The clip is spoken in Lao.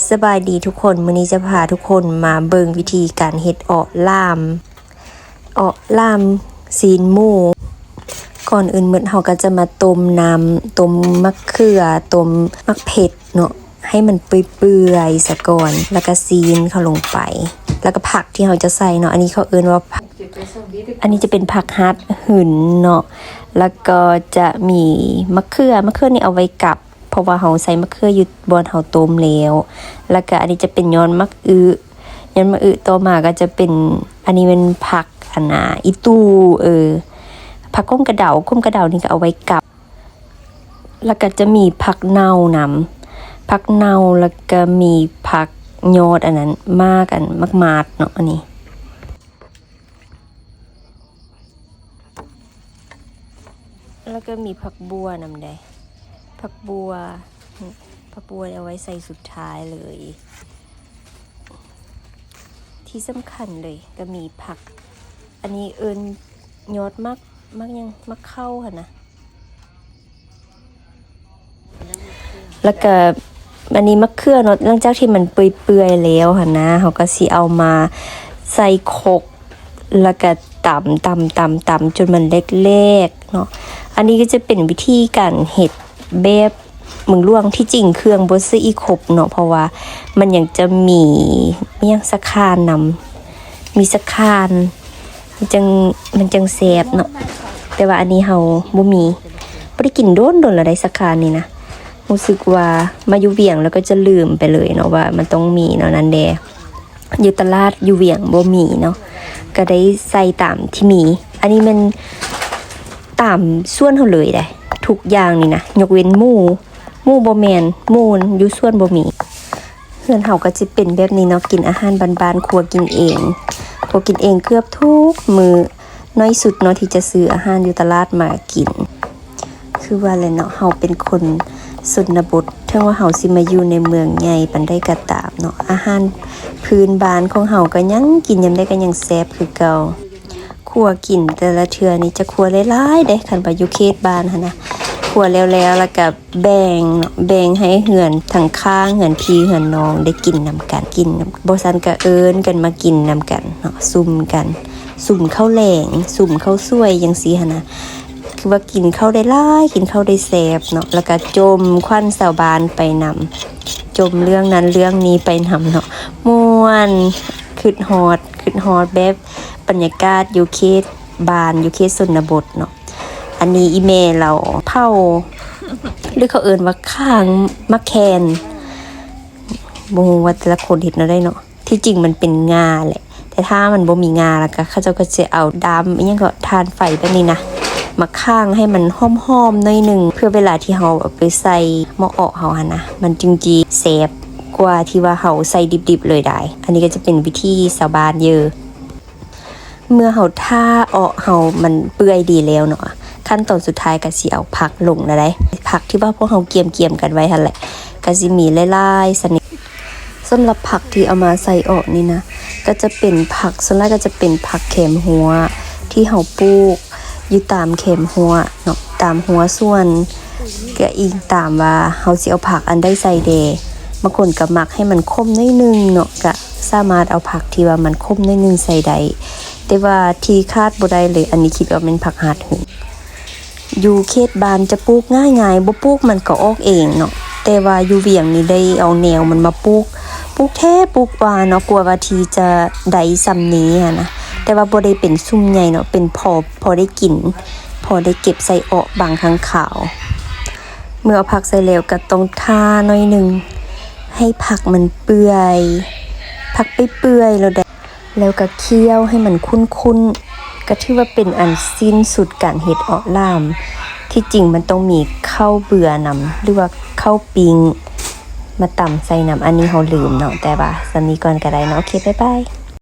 ສະບາຍດີທຸກຄົນ, ມື້ນີ້ຈະພາທຸກຄົນມາເບິ່ງວິທີການເຮັດເອາະລ່າມ, ເອາະລ່າມຊີ້ນໝູ. ກ່ອນອື່ນໝົດເຮົາກໍຈະມາຕົ້ມນ້ຳ, ຕົ້ມໝາກເຂືອ, ຕົ້ມໝາກເຜັດເນາະ, ໃຫ້ມັນເປື່ອຍໆສາກ່ອນ, ແລ້ວກໍຊີ້ນເຂົ້າລົງໄປ, ແລ້ວກໍຜັກທີ່ເຮົາຈະໃສ່ເນາະ, ອັນນີ້ເຂົາເອີ້ນວ່າ ອັນນີ້ຈະເປັນຜັກຮາດຫຶນເນາະ, ແລ້ວກໍຈະມີໝາກເຂືອ, ໝາກເຂືອນີ້ເອົາໄວ້ກັບ ເພາະວ່າເຮົາໃສ່ໝາກເຂືອຢູ່ບ່ອນເຮົາຕົ້ມແລ້ວ. ແລ້ວກະອັນນີ້ຈະເປັນຍອດໝາກອຶ, ຍອດໝາກອຶ. ຕໍ່ມາກໍຈະເປັນ ອັນນີ້ແມ່ນຜັກ ອັນນ່າ ອີຕູ່ ເອີ ຜັກໂຂມກະເດົາ, ໂຂມກະເດົານີ້ກໍເອົາໄວ້ກັບ. ແລ້ວກໍຈະມີຜັກເນົ່ານຳ, ຜັກເນົ່າ, ແລ້ວກໍມີຜັກຍອດອັນນັ້ນ ໝາກອັນ ໝາກໝາດເນາະ ອັນນີ້. ແລ້ວກໍມີຜັກບົ່ວນຳເດ້, ຜັກບົ່ວ, ຜັກບົ່ວເອົາໄວ້ໃສ່ສຸດທ້າຍເລີຍ. ທີ່ສຳຄັນເລີຍກໍມີຜັກ, ອັນນີ້ເອີ້ນຍອດໝາກ, ໝາກຫຍັງ, ໝາກເຂົ້າຫັ້ນນະ. ແລ້ວກະອັນນີ້ໝາກເຂືອເນາະ, ຫຼັງຈາກທີ່ມັນເປື່ອຍໆແລ້ວຫັ້ນນະ, ເຮົາກໍຊິເອົາມາໃສ່ຄົກ ແລ້ວກະຕຳ, ຕຳ, ຕຳ, ຕຳຈົນມັນແຫຼກໆເນາະ. ອັນນີ້ກໍຈະເປັນວິທີການເຮັດແບບເມືອງຫຼວງ. ທີ່ຈິງເຄື່ອງບໍ່ໃສ່ອີ່ຄົບເນາະ, ເພາະວ່າມັນຍັງຈະມີ ມີຫຍັງ ສາຂານຳ, ມີສາຂານ ມັນຈັ່ງ, ມັນຈັ່ງແຊບເນາະ. ແຕ່ວ່າອັນນີ້ເຮົາບໍ່ມີ, ບໍ່ໄດ້ກິນດົນໆແລ້ວໃດ ສາຂານີ້ນະ. ຮູ້ສຶກວ່າມາຢູ່ວຽງແລ້ວກໍຈະລືມໄປເລີຍເນາະ ວ່າມັນຕ້ອງມີເນາະ, ນັ້ນແດ່ ຢູ່ຕະຫຼາດຢູ່ວຽງບໍ່ມີເນາະ, ກໍໄດ້ໃສ່ຕາມທີ່ມີ. ອັນນີ້ແມ່ນຕາມສວນເຮົາເລີຍໃດ ທຸກຢ່າງນີ້ນະ, ຍົກເວັ້ນໝູ, ໝູບໍ່ແມ່ນ, ໝູຢູ່ສວນບໍ່ມີ. ເຮືອນເຮົາກໍຊິເປັນແບບນີ້ເນາະ, ກິນອາຫານບ້ານໆ, ຄົວກິນເອງ, ຄົວກິນເອງເກືອບທຸກມື້. ໜ້ອຍສຸດເນາະ ທີ່ຈະຊື້ອາຫານຢູ່ຕະຫຼາດມາກິນ. ຄືວ່າແຫຼະເນາະ, ເຮົາເປັນຄົນຊົນນະບົດ, ເຖິງວ່າເຮົາຊິມາຢູ່ໃນເມືອງໃຫຍ່ປານໃດກໍຕາມເນາະ, ອາຫານພື້ນບ້ານຂອງເຮົາກໍຍັງກິນຍາມໃດກໍຍັງແຊບຄືເກົ່າ. ຄົວກິນແຕ່ລະເທື່ອນີ້ຈະຄົວຫຼາຍໆເດ້, ຄັນວ່າຢູ່ເຂດບ້ານຫັ້ນນະ, ຄົວແລ້ວໆ ແລ້ວກໍ ແບ່ງເນາະ, ແບ່ງໃຫ້ເຮືອນທັງຂ້າງ, ເຮືອນພີ່ເຮືອນນ້ອງໄດ້ກິນນຳກັນ, ກິນນຳ, ບໍ່ຊັ້ນກໍເອີ້ນກັນມາກິນນຳກັນເນາະ, ສຸມກັນ, ສຸມເຂົ້າແລງ, ສຸມເຂົ້າສວຍຈັ່ງຊີ້ຫັ້ນນະ. ຄືວ່າກິນເຂົ້າໄດ້ຫຼາຍ, ກິນເຂົ້າໄດ້ແຊບເນາະ, ແລ້ວກໍຈົ່ມຂວັນຊາວບ້ານໄປນຳ, ຈົ່ມເລື່ອງນັ້ນເລື່ອງນີ້ໄປນຳເນາະ, ມ່ວນ, ຄຶດຮອດ, ຄຶດຮອດແບບບັນຍາກາດຢູ່ເຂດບ້ານ, ຢູ່ເຂດຊົນນະບົດເນາະ. ອັນນີ້ອີ່ແມ່ລາວເຜົາ ຫຼືເຂົາເອີ້ນວ່າຂ້າງໝາກແຄນ, ບໍ່ຮູ້ວ່າແຕ່ລະຄົນເຮັດແນວໃດເນາະ. ທີ່ຈິງມັນເປັນງ່າແຫຼະ, ແຕ່ຖ້າມັນບໍ່ມີງ່າແລ້ວກໍ ເຂົາເຈົ້າກໍຈະເອົາດ້າມ ອີ່ຫຍັງກໍ ຖ່ານໄຟແບບນີ້ນະ ມາຂ້າງໃຫ້ມັນຫອມໆໜ້ອຍໜຶ່ງ, ເພື່ອເວລາທີ່ເຮົາເອົາໄປໃສ່ໝໍ້ເອາະເຮົາຫັ້ນນະ, ມັນຈຶ່ງຊິແຊບກວ່າທີ່ວ່າເຮົາໃສ່ດິບໆເລີຍໄດ໋. ອັນນີ້ກໍຈະເປັນວິທີຊາວບ້ານເດີ້. ເມື່ອເຮົາຖ້າເອາະເຮົາມັນເປື່ອຍດີແລ້ວເນາະ, ຂັ້ນຕອນສຸດທ້າຍກໍຊິເອົາຜັກລົງແລ້ວໃດ໋. ຜັກທີ່ວ່າພວກເຮົາກຽມໆກັນໄວ້ຫັ້ນແຫຼະ, ກໍຊິມີຫຼາຍໆຊະນິດ. ສຳລັບຜັກທີ່ເອົາມາໃສ່ເອາະນີ້ນະ, ກໍຈະເປັນຜັກ, ສ່ວນຫຼາຍກໍຈະເປັນຜັກແຄມຮົ້ວ ທີ່ເຮົາປູກຢູ່ຕາມແຄມຮົ້ວເນາະ, ຕາມຮົ້ວສວນ. ກະອີງຕາມວ່າເຮົາຊິເອົາຜັກອັນໃດໃສ່ແດ່. ບາງຄົນກະມັກໃຫ້ມັນຂົມໜ້ອຍໜຶ່ງເນາະ, ກະສາມາດເອົາຜັກທີ່ວ່າມັນຂົມໜ້ອຍໜຶ່ງໃສ່ໄດ້, ແຕ່ວ່າທີ່ຂາດບໍ່ໄດ້ເລີຍ, ອັນນີ້ຄິດວ່າແມ່ນຜັກຮາດຫຶນ. ຢູ່ເຂດບ້ານຈະປູກງ່າຍໆ, ບໍ່ປູກມັນກໍອອກເອງເນາະ, ແຕ່ວ່າຢູ່ວຽງນີ້ໄດ້ເອົາແນວມັນມາປູກ, ປູກແທ້ປູກວ່າເນາະ, ກວ່າວ່າທີ່ຈະໄດ້ສ່ຳນີ້ຫັ້ນນະ, ແຕ່ວ່າບໍ່ໄດ້ເປັນຊຸມໃຫຍ່ເນາະ, ເປັນພໍ ພໍໄດ້ກິນ, ພໍໄດ້ເກັບໃສ່ເອາະບາງຄັ້ງຄາວ. ເມື່ອເອົາຜັກໃສ່ແລ້ວກໍຕ້ອງຖ້າໜ້ອຍໜຶ່ງ ໃຫ້ຜັກມັນເປື່ອຍ, ຜັກໄປເປື່ອຍແລ້ວໄດ໋, ແລ້ວກໍຄ້ຽວໃຫ້ມັນຂຸ້ນໆ, ກໍຖືວ່າເປັນອັນສິ້ນສຸດການເຮັດເອາະລ່າມ. ທີ່ຈິງມັນຕ້ອງມີເຂົ້າເບືອນຳ ຫຼືວ່າເຂົ້າປີ້ງມາຕຳໃສ່ນຳ, ອັນນີ້ເຮົາລືມເນາະ, ແຕ່ວ່າສ່ຳນີ້ກ່ອນກໍໄດ້ເນາະ. ໂອເຄ ບາຍບາຍ.